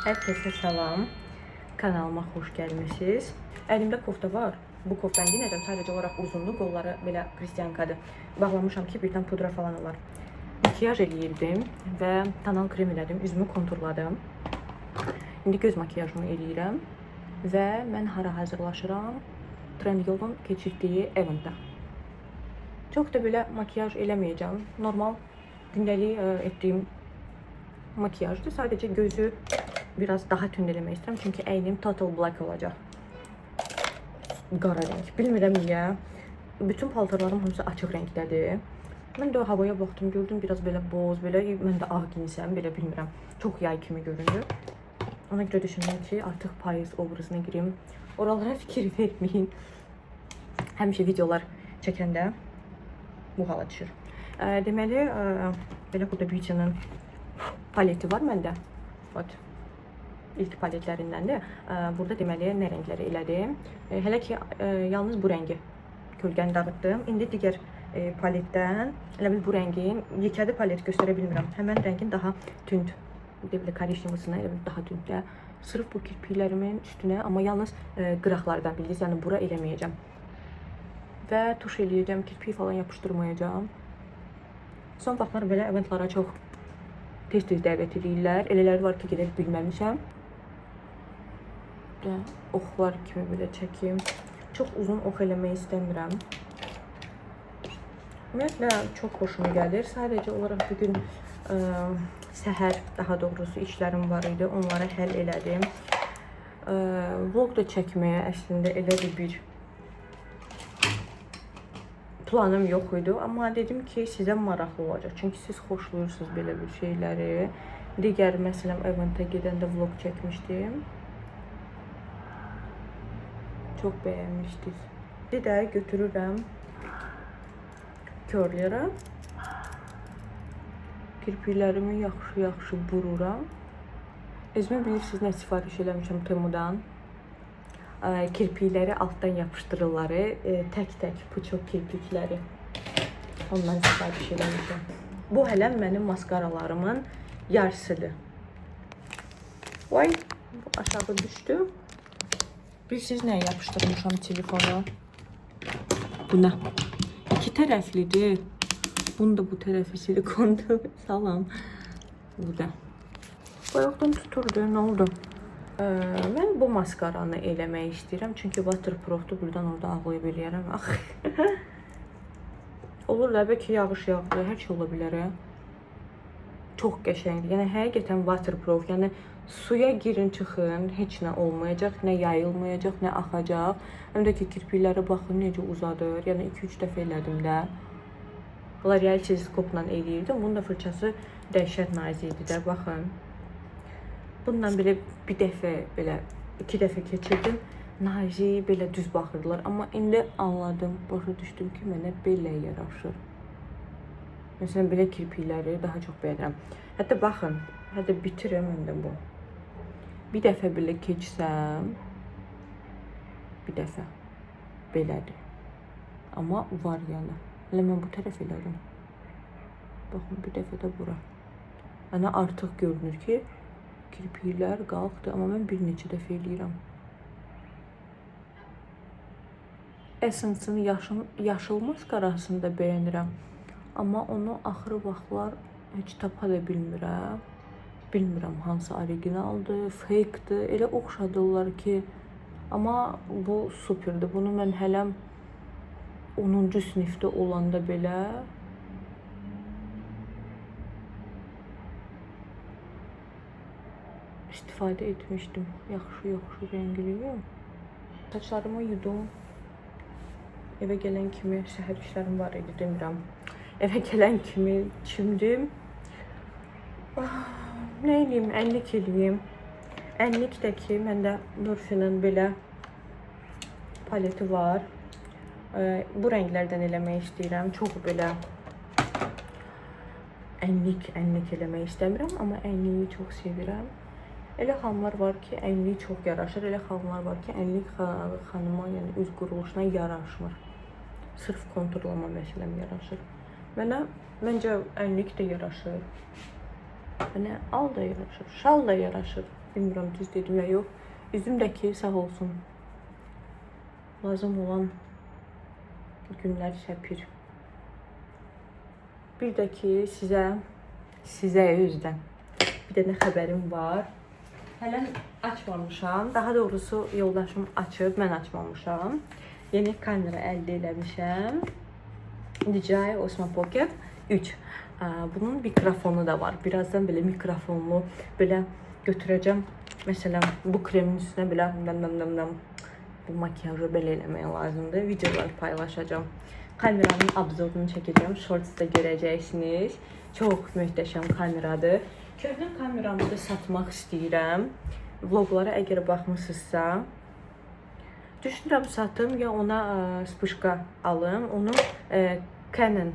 Herkese salam. Kanalıma xoş gəlmisiniz. Əlimdə kofta var. Bu koftanı giyinəcəm. Sadəcə olaraq uzundur, qolları belə kristiankadır. Bağlamışam ki, birdən pudra falan olar. Makyaj eləyirdim və tonal krem elədim, üzümü konturladım. İndi göz makiyajımı eləyirəm və mən hara hazırlaşıram? Trendyolun keçirdiyi eventə. Çox da belə makiyaj eləməyəcəm. Normal gündəlik etdiyim makiyajdır. Sadəcə gözü biraz daha tünd eləmək istəyirəm. Çünki əynim total black olacaq. Qara rəng. Bilmirəm niyə. Bütün paltarlarım hamısı açıq rəngdədir. Mən də havaya baxdım, gördüm biraz belə boz, belə mən də ağ giyinsəm, belə bilmirəm. Çox yay kimi göründü. Ona görə düşündüm ki, artıq payız obrazına girim. Oralara fikir verməyin. Həmişə videolar çəkəndə bu hala düşür. Deməli, belə Huda Beauty-nin paleti var məndə. Bax. İlk paletlərindəndir. Burada deməli nə rəngləri elədim. Hələ ki yalnız bu rəngi kölgəni dağıtdım. İndi digər paletdən elə bil bu rəngin yekəli palet göstərə bilmirəm. Həmən rəngin daha tünd, belə korişnevısına elə bil daha tünddə. Sırf bu kirpiklərimin üstünə, amma yalnız qıraqlardan bildiniz, yəni bura eləməyəcəm. Və tuş eləyəcəm, kirpik falan yapışdırmayacağam. Son vaxtlar belə eventlara çox tez-tez dəvət edirlər. Elələri var ki, gedə bilməmişəm. Də oxlar kimi belə çəkim. Çox uzun ox eləmək istəmirəm. Ümumiyyətlə çox xoşuma gəlir. Sadəcə olaraq bu gün səhər, daha doğrusu işlərim var idi. Onları həll elədim. Vlog da çəkməyə əslində elə də bir planım yox idi, amma dedim ki, sizə maraqlı olacaq. Çünki siz xoşlayırsınız belə bir şeyləri. Digər məsələn eventə gedəndə vlog çəkmişdim. Çox bəyənmişdiniz. Bir də götürürəm curler'ı. Kirpiklərimi yaxşı-yaxşı bururam. Özümə bilirsiniz nə sifariş eləmişəm Temudan. Kirpikləri altdan yapışdırırlar, tək-tək puçok kirpikləri. Ondan sifariş eləmişəm. Bu hələ mənim maskaralarımın yarısıdır. Vay, bu aşağı düşdü. Bilirsiniz nəyə yapışdırmışam telefonu? Buna. İki tərəflidir. Bunun da bu tərəfi silikondur. Salam. Bu da. Bayaqdan tuturdu. Nə oldu? Mən bu maskaranı eləmək istəyirəm. Çünki waterproofdur. Buradan orada ağlaya bilərəm. Ax. Olur da, bəlkə yağış yağdı. Hər şey ola bilər. Çox qəşəngdir. Yəni həqiqətən waterproof. Yəni suya girin, çıxın, heç nə olmayacaq, nə yayılmayacaq, nə axacaq. Həm də ki kirpiklərə baxın necə uzadır. Yəni 2-3 dəfə elədim də. L'Oreal teleskopla eləyirdim. Bunun da fırçası dəhşət nazik idi də, baxın. Bununla belə bir dəfə, belə iki dəfə keçirdim. Nazik, belə düz baxırdılar. Amma indi anladım, başa düşdüm ki, mənə belə yaraşır. Məsələn, belə kirpikləri daha çox bəyənirəm. Hətta baxın, hətta bitirir məndə bu. Bir dəfə belə keçsəm, bir dəfə belədir. Amma var yəni. Hələ mən bu tərəf elədim. Baxın, bir dəfə də bura. Yəni artıq görünür ki, kirpiklər qalxdı, amma mən bir neçə dəfə eləyirəm. Essence-ın yaşıl maskarasını da bəyənirəm. Amma onu axırı vaxtlar heç tapa da bilmirəm. Bilmirəm hansı originaldır, fake-dir. Elə oxşadırlar ki, amma bu superdir. Bunu mən hələm 10-cu sinifdə olanda belə istifadə etmişdim. Yaxşı-yaxşı rəngliyim. Saçlarımı yudum. Evə gələn kimi səhər işlərim var idi demirəm. Evə gələn kimi çimdim. Ah, nə eləyim? Ənlik eləyim. Ənlik də ki, məndə Morphe-nin belə paleti var. Bu rənglərdən eləmək istəyirəm. Çox belə ənlik eləmək istəmirəm, amma ənliyi çox sevirəm. Elə xanımlar var ki, ənlik çox yaraşır. Elə xanımlar var ki, ənlik xanıma, yəni üz quruluşuna yaraşmır. Sırf konturlama məsələn yaraşır. Mənə məncə ənlik də yaraşır. Mənə al da yaraşır, şal da yaraşır. Bilmirəm düz dedim ya yox. Üzüm də ki sağ olsun. Lazım olan günlər səpir. Bir də ki sizə özdən bir dənə xəbərim var. Hələ açmamışam. Daha doğrusu yoldaşım açıb, mən açmamışam. Yeni kamera əldə eləmişəm. DJI Osmo Pocket 3. Bunun mikrofonu da var. Birazdan belə mikrofonlu belə götürəcəm. Məsələn, bu kremin üstünə belə nəm nəm nəm nəm bu makyajı belə eləmək lazımdır. Videolar paylaşacağım. Kameranın obzorunu çəkəcəm. Shorts-da görəcəksiniz. Çox möhtəşəm kameradır. Köhnə kameramı da satmaq istəyirəm. Vloqlara əgər baxmısınızsa, düşünürəm satım ya ona spuşka alım. Onu Canon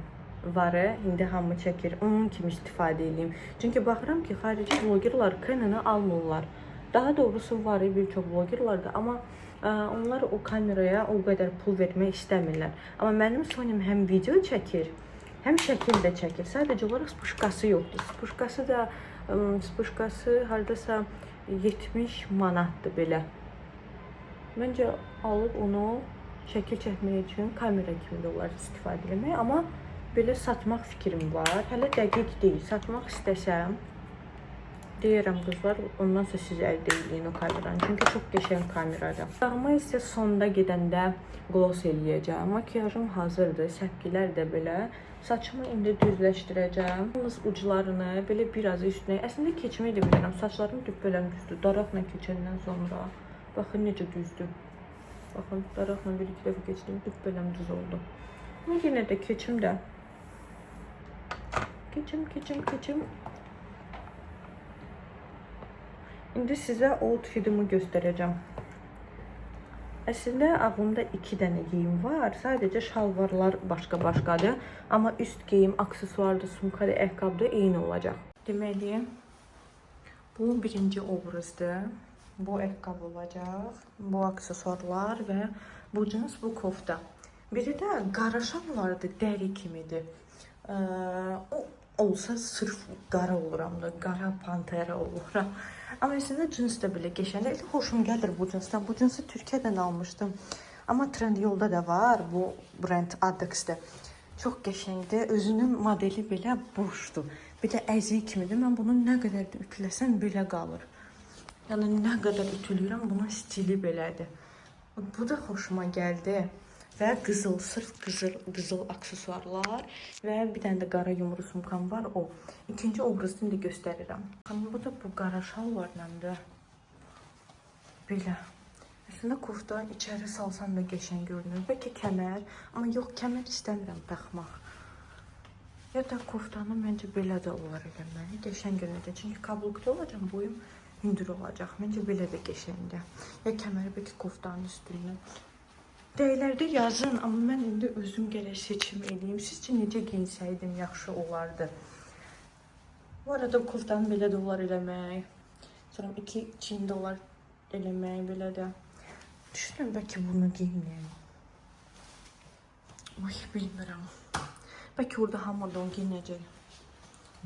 varı indi hamı çəkir. Onun kimi istifadə edeyim. Çünki baxıram ki, xarici vlogerlar Canon'ı almırlar. Daha doğrusu var bir çox vlogerlarda, amma onlar o kameraya o qədər pul vermək istəmirlər. Amma mənim Sony'm həm video çəkir, həm şəkil də çəkir. Sadəcə olaraq spuşkası yoxdur. Spuşkası da spuşkası hardasa 70 manatdır belə. Məncə alıb onu şəkil çəkmək üçün kamera kimi də olar istifadə etmək, amma belə satmaq fikrim var. Hələ dəqiq deyil. Satmaq istəsəm deyirəm qızlar, ondan sonra siz əldə eləyin o kameranı. Çünki çox qəşəng kameradır. Dudağıma isə sonda gedəndə gloss eləyəcəm. Makiyajım hazırdır, səpkilər də belə. Saçımı indi düzləşdirəcəm. Yalnız uclarını belə biraz üstünə. Əslində keçmək də bilirəm. Saçlarım düppələm düzdür. Daraqla keçəndən sonra baxın necə düzdür. Baxın, daraqla bir iki dəfə keçdim, düppələm düz oldu. Amma yenə də keçim də. Keçim, keçim, keçim. İndi sizə outfitimi göstərəcəm. Əslində ağlımda 2 dənə geyim var. Sadəcə şalvarlar başqa-başqadır. Amma üst geyim, aksesuardır, sumkadır, ayaqqabıdır eyni olacaq. Deməli, bu birinci obrazdır. Bu ayaqqabı olacaq, bu aksesuarlar və bu cins, bu kofta. Biri də qara şalvardır, dəri kimidir. O olsa sırf qara oluram da, qara pantera oluram. Amma əslində cins də belə qəşəngdir. Elə xoşum gəlir bu cinsdən. Bu cinsi Türkiyədən almışdım. Amma Trendyolda da var bu brend Adex-də. Çox qəşəngdir. Özünün modeli belə boşdur. Belə əzik kimidir. Mən bunu nə qədər də ütüləsəm belə qalır. Yəni nə qədər ütülüyürəm, bunun stili belədir. Bu da xoşuma gəldi. Və qızıl, sırf qızıl, qızıl aksesuarlar və bir dənə də qara yumru sumkam var o. İkinci obrazını da göstərirəm. Baxın, bu da bu qara şalvarlandır. Belə. Əslində kofta içəri salsam da qəşəng görünür. Bəlkə kəmər, amma yox, kəmər istəmirəm taxmaq. Ya da koftanı məncə belə də olar eləməli. Qəşəng görünəcək. Çünki kablukda olacam, boyum hündür olacaq. Məncə belə də qəşəngdir. Ya kəməri bəlkə koftanın üstündən. Dəyərlərdə yazın, amma mən indi özüm gərək seçim eləyim. Sizcə necə geyinsəydim yaxşı olardı? Bu arada koftanı belə də olar eləmək. Sonra iki çiyində olar eləmək belə də. Düşünürəm bəlkə bunu geyinim. Ay, bilmirəm. Bəlkə orada hamı da onu geyinəcək.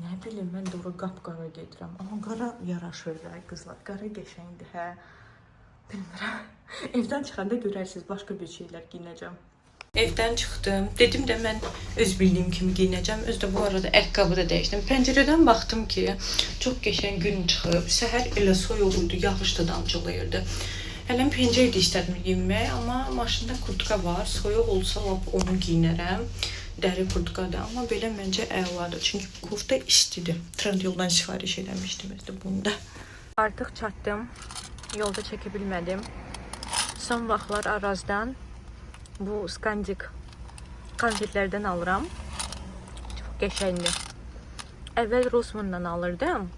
Nə bilim, mən də ora qapqara gedirəm. Amma qara yaraşır da qızlar. Qara qəşəngdir, hə. Bilmirəm. Evdən çıxanda görərsiniz, başqa bir şeylər geyinəcəm. Evdən çıxdım. Dedim də mən öz bildiyim kimi geyinəcəm. Özü də bu arada ayaqqabı da dəyişdim. Pəncərədən baxdım ki, çox qəşəng gün çıxıb. Səhər elə soyuq idi, yağış da damcılayırdı. Hələm pencək də istədim geyinmək, amma maşında kurtka var. Soyuq olsa lap onu geyinərəm. Dəri kurtkadır, amma belə məncə əladır. Çünki kofta istidir. Trendyoldan sifariş eləmişdim özü də bunu da. Artıq çatdım. Yolda çəkə bilmədim. Son vaxtlar Arazdan bu skandik konfetlərdən alıram. Çox qəşəngdir. Əvvəl Rossmanndan alırdım.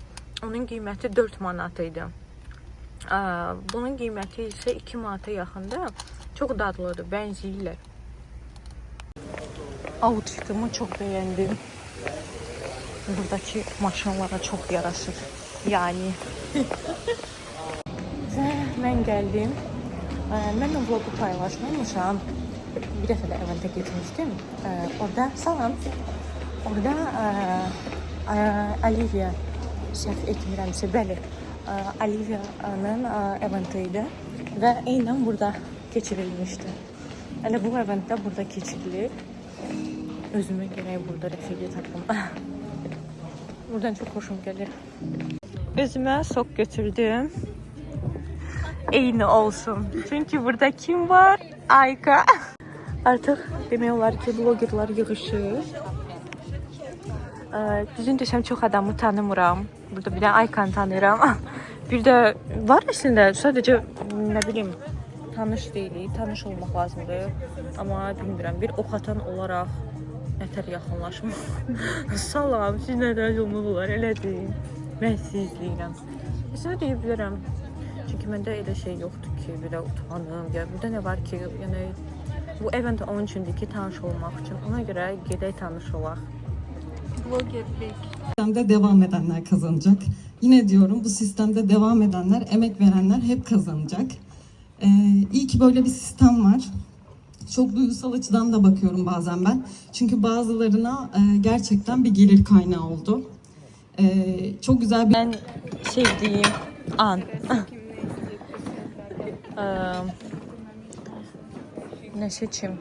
Onun qiyməti 4 manat idi. Bunun qiyməti isə 2 manata yaxındır. Çox dadlıdır, bənzəyirlər. Outfitimi çox bəyəndim. Buradakı maşınlara çox yaraşır. Yəni. Və mən gəldim. Mən o vlogu paylaşmamışam. Bir dəfə də eventə getmişdim. Orada salam. Orada Olivia səhv etmirəmsə, bəli. Olivia'nın eventi idi və eynən burada keçirilmişdi. Elə bu event də burada keçirilir. Özümə gərək burada rəfiqə tapım. Buradan çox xoşum gəlir. Özümə sok götürdüm. Eyni olsun. Çünki burada kim var? Ayka. Artıq demək olar ki, blogerlar yığışır. Düzünü desəm çox adamı tanımıram. Burada bir dənə Aykanı tanıyıram. Bir də var əslində, sadəcə nə bilim tanış deyilik, tanış olmaq lazımdır. Amma bilmirəm, bir ox atan olaraq nətər yaxınlaşmaq. Salam, siz nə olmaq olar, elə deyin. Mən sizi izləyirəm. Əslində deyə bilərəm. Çünki məndə elə şey yoxdur ki, belə utanım. Ya burada nə var ki, yəni bu event onun üçündür ki, tanış olmaq üçün. Ona görə gedək tanış olaq. Blogerlik. Sistemde devam edenler kazanacak. Yine diyorum bu sistemde devam edenler, emek verenler hep kazanacak. İyi ki böyle bir sistem var. Çok duygusal açıdan da bakıyorum bazen ben. Çünkü bazılarına gerçekten bir gelir kaynağı oldu. Çok güzel bir Ən sevdiyim an. Kim ne isteyecek? Nə seçim?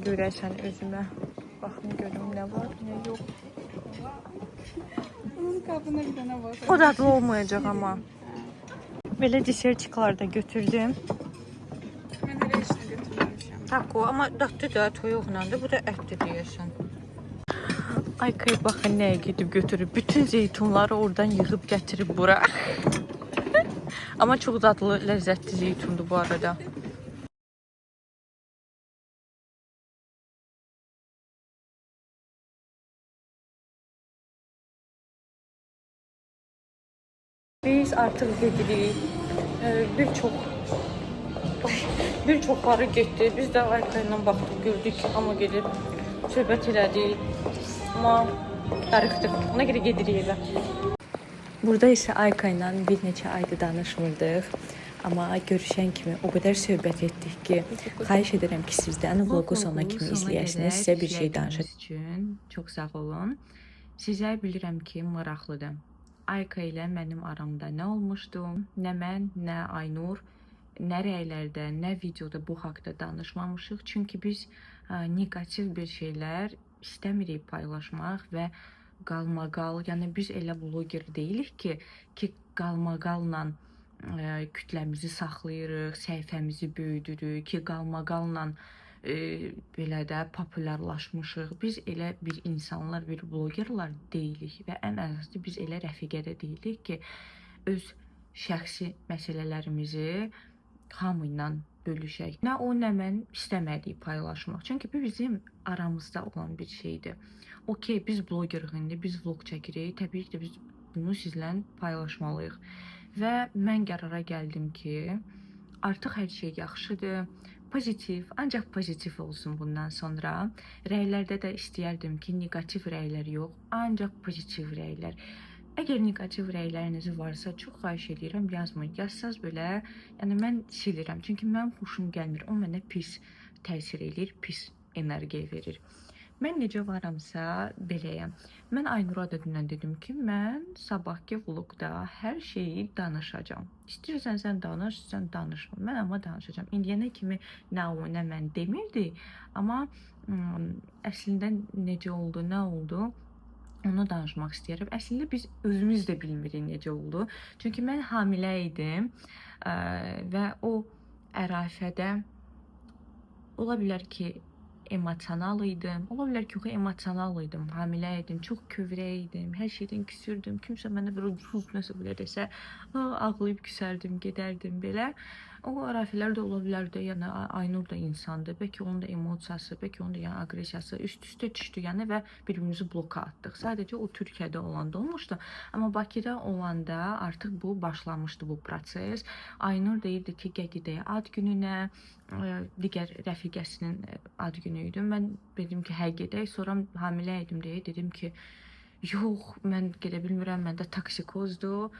Görəsən özümə. Baxım görüm nə var, nə yox. Onun kabına gidene bak. O dadlı olmayacaq amma. Belə desertçiklar da götürdüm. Ben hele işini götürmemişim. Taco, amma dadlı da toyuqla da, bu da ətdir deyəsən. Ay kıy baxın nəyə gedib götürüb. Bütün zeytunları oradan yığıb gətirib bura. Amma çox dadlı, ləzzətli zeytundur bu arada. Biz artıq gedirik. Bir çox bir çoxları getdi. Biz də Ayka ilə baxdıq, gördük, amma gedib söhbət elədik. Amma darıxdıq. Ona görə gedirik evə. Burada isə Ayka ilə bir neçə aydır danışmırdıq. Amma görüşən kimi o qədər söhbət etdik ki, xahiş edirəm ki, sizdən vloqu sona kimi izləyəsiniz. Sizə bir şey danışacağım. Üçün çox sağ olun. Sizə bilirəm ki, maraqlıdır. Ayka ilə mənim aramda nə olmuşdu? Nə mən, nə Aynur, nə rəylərdə, nə videoda bu haqda danışmamışıq. Çünki biz neqativ bir şeylər istəmirik paylaşmaq və qalmaqal, yəni biz elə bloger deyilik ki, qalmaqalla kütləmizi saxlayırıq, səhifəmizi böyüdürük, ki, qalmaqalla belə də populyarlaşmışıq. Biz elə bir insanlar, bir blogerlar deyilik və ən əsası biz elə rəfiqə də deyilik ki, öz şəxsi məsələlərimizi hamı ilə bölüşək. Nə o, nə mən istəmədik paylaşmaq. Çünki bu bizim aramızda olan bir şeydir. Okey, biz blogerik indi, biz vlog çəkirik. Təbii ki də biz bunu sizlə paylaşmalıyıq. Və mən qərara gəldim ki, artıq hər şey yaxşıdır. Pozitiv, ancaq pozitiv olsun bundan sonra. Rəylərdə də istəyərdim ki, neqativ rəylər yox, ancaq pozitiv rəylər. Əgər neqativ rəyləriniz varsa, çox xahiş edirəm, yazmayın. Yazsaz belə, yəni mən silirəm. Çünki mənim xoşum gəlmir. O mənə pis təsir eləyir, pis enerjiya verir. Mən necə varamsa beləyəm. Mən Aynura da dünən dedim ki, mən sabahki vlogda hər şeyi danışacağam. İstəyirsən sən danış, sən danışma. Mən amma danışacağam. İndiyənə kimi nə o, nə mən demirdi, amma əslində necə oldu, nə oldu? Onu danışmaq istəyirəm. Əslində biz özümüz də bilmirik necə oldu. Çünki mən hamilə idim və o ərafədə ola bilər ki, emosional idim. Ola bilər ki, yox, emosional idim. Hamilə idim, çox kövrək idim, hər şeydən küsürdüm. Kimsə mənə belə uf nəsə belə desə, ağlayıb küsərdim, gedərdim belə. O ərafələr də ola bilərdi. Yəni Aynur da insandır. Bəlkə onun da emosiyası, bəlkə onun da yəni aqressiyası üst-üstə düşdü, yəni və bir-birimizi bloka atdıq. Sadəcə o Türkiyədə olanda olmuşdu. Amma Bakıda olanda artıq bu başlamışdı bu proses. Aynur deyirdi ki, gəl gedək ad gününə, digər rəfiqəsinin ad günü idi. Mən dedim ki, hə gedək. Sonra hamilə idim deyə dedim ki, yox, mən gedə bilmirəm, məndə toksikozdur.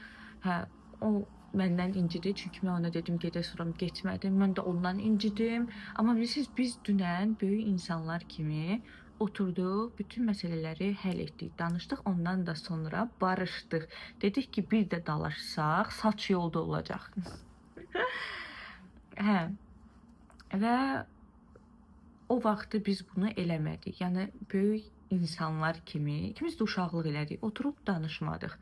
Hə, o məndən incidi çünki mən ona dedim gedək, sonra getmədim. Mən də ondan incidim. Amma bilirsiniz, biz dünən böyük insanlar kimi Oturduq, bütün məsələləri həll etdik, danışdıq. Ondan da sonra barışdıq. Dedik ki, bir də dalaşsaq, saç yolda olacaq. Hə. Və o vaxtı biz bunu eləmədik. Yəni böyük insanlar kimi ikimiz də uşaqlıq elədik. Oturub danışmadıq.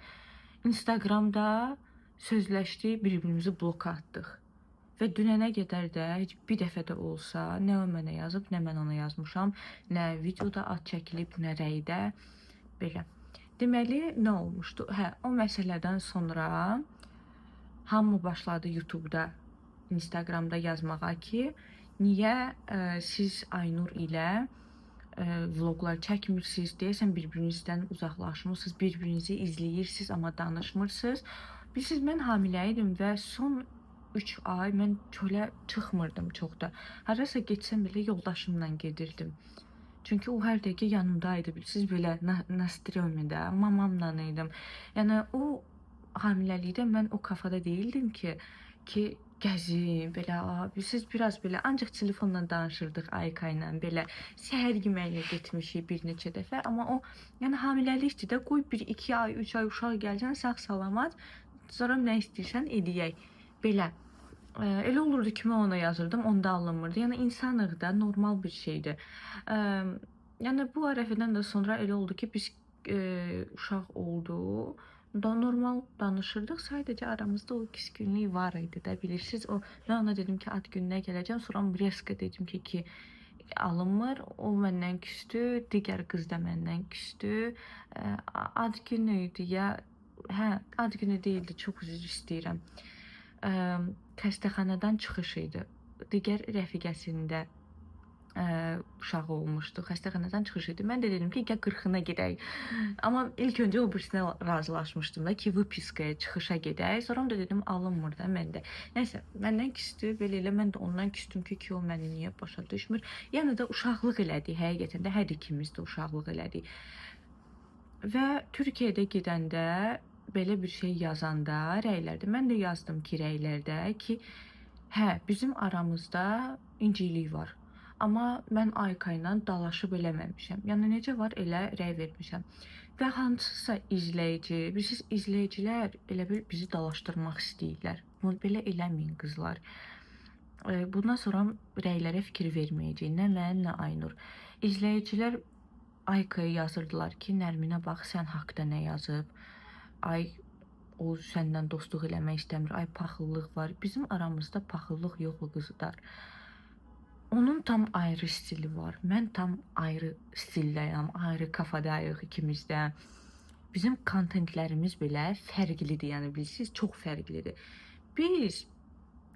Instagramda sözləşdik, bir-birimizi bloka atdıq. Və dünənə qədər də heç bir dəfə də olsa nə o mənə yazıb, nə mən ona yazmışam, nə videoda ad çəkilib, nə rəydə. Belə. Deməli, nə olmuşdu? Hə, o məsələdən sonra hamı başladı YouTube-da, Instagramda yazmağa ki, niyə siz Aynur ilə vloqlar çəkmirsiniz? Deyəsən bir-birinizdən uzaqlaşmısınız, bir-birinizi izləyirsiniz, amma danışmırsınız. Bilirsiniz, mən hamilə idim və son 3 ay mən çölə çıxmırdım çox da. Harasa getsəm belə yoldaşımla gedirdim. Çünki o hər dəqiqə yanımda idi. Bilirsiniz, belə nastremida, mamamla idim. Yəni o hamiləlikdə mən o kafada değildim ki gəzim, belə, bilirsiniz, biraz belə ancaq telefonla danışırdıq Ayka ilə, belə səhər yeməyinə getmişik bir neçə dəfə, amma o, yəni hamiləlikdir də, qoy 1-2 ay, 3 ay uşaq gəlsin, sağ salamat, sonra nə istəyirsən eləyək. Belə. Elə olurdu ki, mən ona yazırdım, onda alınmırdı. Yəni insanıq da, normal bir şeydir. Yəni bu ərəfədən də sonra elə oldu ki, biz uşaq oldu. Da normal danışırdıq. Sadəcə aramızda o küskünlük var idi də, bilirsiniz. O mən ona dedim ki, ad gününə gələcəm. Sonra reska dedim ki alınmır. O məndən küstü, digər qız da məndən küstü. Ad günü idi ya. Hə, ad günü deyildi. Çox üzr istəyirəm. Xəstəxanadan çıxış idi. Digər rəfiqəsində uşağı olmuşdu. Xəstəxanadan çıxış idi. Mən də dedim ki, gəl 40-ına gedək. Amma ilk öncə o birisinə razılaşmışdım da ki, vypiskaya, çıxışa gedək. Sonra da dedim alınmır da mən də. Nəysə, məndən küstü, belə elə mən də ondan küstüm ki, o məni niyə başa düşmür. Yəni də uşaqlıq elədik, həqiqətən də hər ikimiz də uşaqlıq elədik. Və Türkiyədə gedəndə belə bir şey yazanda rəylərdə, mən də yazdım ki, rəylərdə ki, hə, bizim aramızda incilik var. Amma mən Ayka ilə dalaşıb eləməmişəm. Yəni necə var elə rəy vermişəm. Və hansısa izləyici, bilirsiniz, izləyicilər elə bil bizi dalaşdırmaq istəyirlər. Bunu belə eləməyin qızlar. Bundan sonra rəylərə fikir verməyəcək. Nə mən, nə Aynur. İzləyicilər Aykaya yazırdılar ki, Nərminə bax, sən haqda nə yazıb. Ay, o səndən dostluq eləmək istəmir. Ay, paxıllıq var. Bizim aramızda paxıllıq yoxdur qızlar. Onun tam ayrı stili var. Mən tam ayrı stildəyəm, ayrı kafadayıq ikimiz də. Bizim kontentlərimiz belə fərqlidir, yəni bilirsiniz, çox fərqlidir. Biz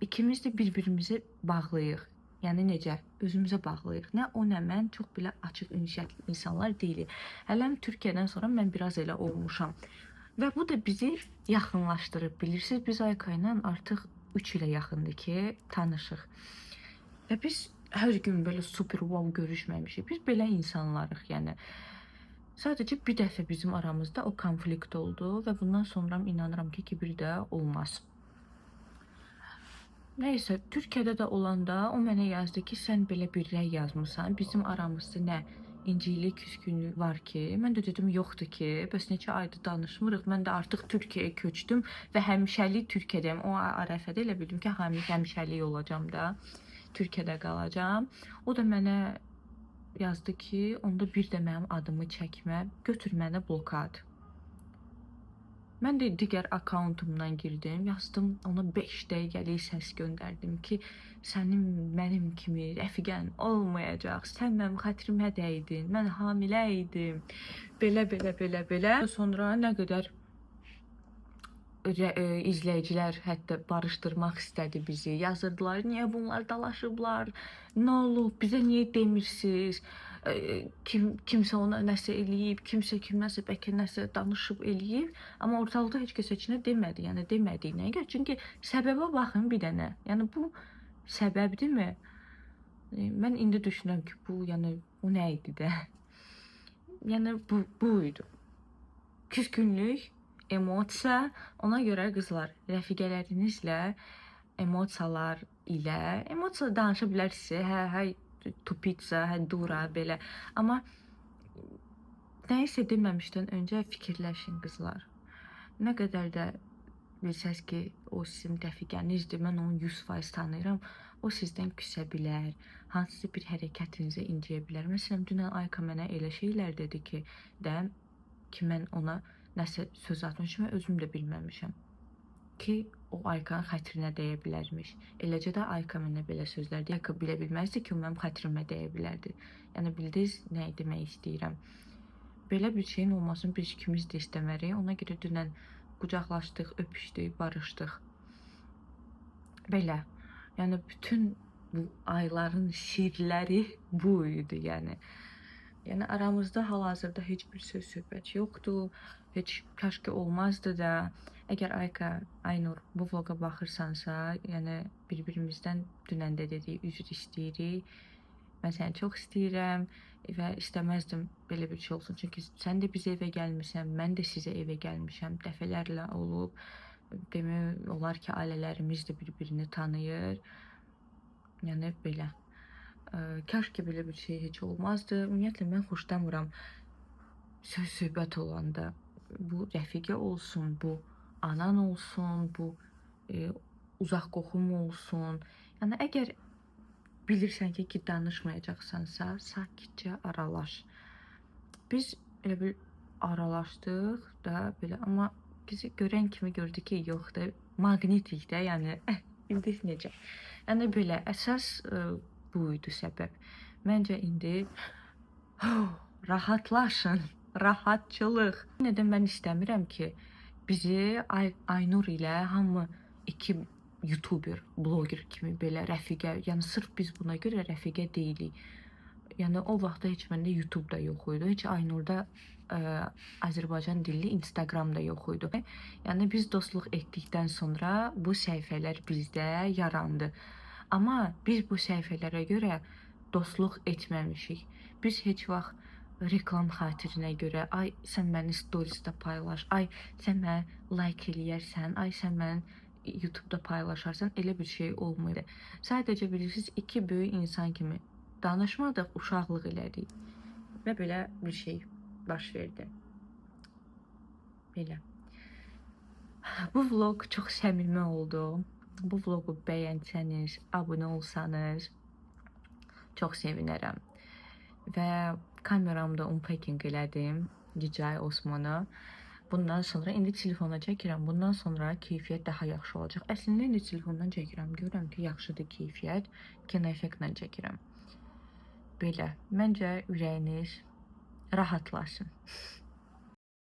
ikimiz də bir-birimizə bağlıyıq. Yəni necə? Özümüzə bağlıyıq. Nə o, nə mən çox belə açıq, ünsiyyətli insanlar deyilik. Hələm Türkiyədən sonra mən biraz elə olmuşam. Və bu da bizi yaxınlaşdırıb. Bilirsiniz, biz Ayka ilə artıq 3 ilə yaxındır ki, tanışıq. Və biz hər gün belə super wow görüşməmişik. Biz belə insanlarıq, yəni. Sadəcə bir dəfə bizim aramızda o konflikt oldu və bundan sonra inanıram ki, bir də olmaz. Nəysə, Türkiyədə də olanda o mənə yazdı ki, sən belə bir rəy yazmısan, bizim aramızda nə incilik, küskünlük var ki? Mən də dedim, yoxdur ki, bəs neçə aydır danışmırıq. Mən də artıq Türkiyəyə köçdüm və həmişəlik Türkiyədəyəm. O ərəfədə elə bildim ki, həmişəlik olacağam da, Türkiyədə qalacağam. O da mənə yazdı ki, onda bir də mənim adımı çəkmə, götür mənə bloka at. Mən də digər akkauntumdan girdim, yazdım ona 5 dəqiqəlik səs göndərdim ki, sənin mənim kimi rəfiqən olmayacaq, sən mənim xətrimə dəydin, mən hamilə idim. Belə belə belə belə. Sonra nə qədər izləyicilər hətta barışdırmaq istədi bizi. Yazırdılar, niyə bunlar dalaşıblar? Nə olub? Bizə niyə demirsiz? Kimsə ona nəsə eləyib, kimsə kimləsə bəlkə nəsə danışıb eləyib, amma ortalıqda heç kəs heç nə demədi. Yəni demədiyinə görə, çünki səbəbə baxın bir dənə. Yəni bu səbəbdirmi? Mən indi düşünürəm ki, bu yəni bu nə idi də? Yəni bu idi. Küskünlük, emosiya. Ona görə qızlar, rəfiqələrinizlə emosiyalar ilə emosiya danışa bilərsiniz. Hə, hə, tupitsa, hə, dura belə. Amma Nəyisə deməmişdən öncə fikirləşin qızlar. Nə qədər də bilsəz ki, o sizin rəfiqənizdir, mən onu 100% tanıyıram, o sizdən küsə bilər, hansısa bir hərəkətinizə inciyə bilər. Məsələn, dünən Ayka mənə elə şeylər dedi ki, də ki mən ona nəsə söz atmışım və özüm də bilməmişəm ki, o Aykanın xətrinə dəyə bilərmiş. Eləcə də Ayka mənə belə sözlər deyir. Ayka bilə bilməzdi ki, o mənim xətrimə dəyə bilərdi. Yəni bildiniz nə demək istəyirəm. Belə bir şeyin olmasını biz ikimiz də istəmərik. Ona görə dünən qucaqlaşdıq, öpüşdük, barışdıq. Belə. Yəni bütün bu ayların sirləri bu idi, yəni. Yəni aramızda hal-hazırda heç bir söz söhbət yoxdur. Heç kaş ki olmazdı da. Əgər Ayka, Aynur bu vloqa baxırsansa, yəni bir-birimizdən dünən də dedik, üzr istəyirik. Mən səni çox istəyirəm və istəməzdim belə bir şey olsun. Çünki sən də bizə evə gəlmisən, mən də sizə evə gəlmişəm. Dəfələrlə olub. Demək olar ki, ailələrimiz də bir-birini tanıyır. Yəni belə. Kaş ki belə bir şey heç olmazdı. Ümumiyyətlə mən xoşlamıram söz söhbət olanda. Bu rəfiqə olsun, bu anan olsun, bu uzaq qohum olsun. Yəni əgər bilirsən ki danışmayacaqsansa, sakitcə aralaş. Biz elə bil aralaşdıq da belə, amma bizi görən kimi gördü ki, yox da maqnitik də, yəni bildiniz necə. Yəni belə əsas bu idi səbəb. Məncə indi rahatlaşın, rahatçılıq. Yenə də mən istəmirəm ki, bizi Aynur ilə hamı iki YouTuber, bloger kimi belə rəfiqə, yəni sırf biz buna görə rəfiqə deyilik. Yəni o vaxtda heç məndə YouTube da yox idi, heç Aynurda Azərbaycan dilli Instagram da yox idi. Yəni biz dostluq etdikdən sonra bu səhifələr bizdə yarandı. Amma biz bu səhifələrə görə dostluq etməmişik. Biz heç vaxt reklam xatirinə görə, ay sən məni storiesdə paylaş, ay sən mənə like eləyərsən, ay sən məni YouTube-da paylaşarsan, elə bir şey olmur. Sadəcə bilirsiniz, iki böyük insan kimi danışmadıq, uşaqlıq elədik və belə bir şey baş verdi. Belə. Bu vlog çox səmimi oldu. Bu vlogu bəyənsəniz, abunə olsanız çox sevinərəm. Və kameramda unpacking elədim DJI Osmo'nu. Bundan sonra indi telefona çəkirəm. Bundan sonra keyfiyyət daha yaxşı olacaq. Əslində indi telefondan çəkirəm. Görürəm ki, yaxşıdır keyfiyyət. Kino effektlə çəkirəm. Belə. Məncə ürəyiniz rahatlasın.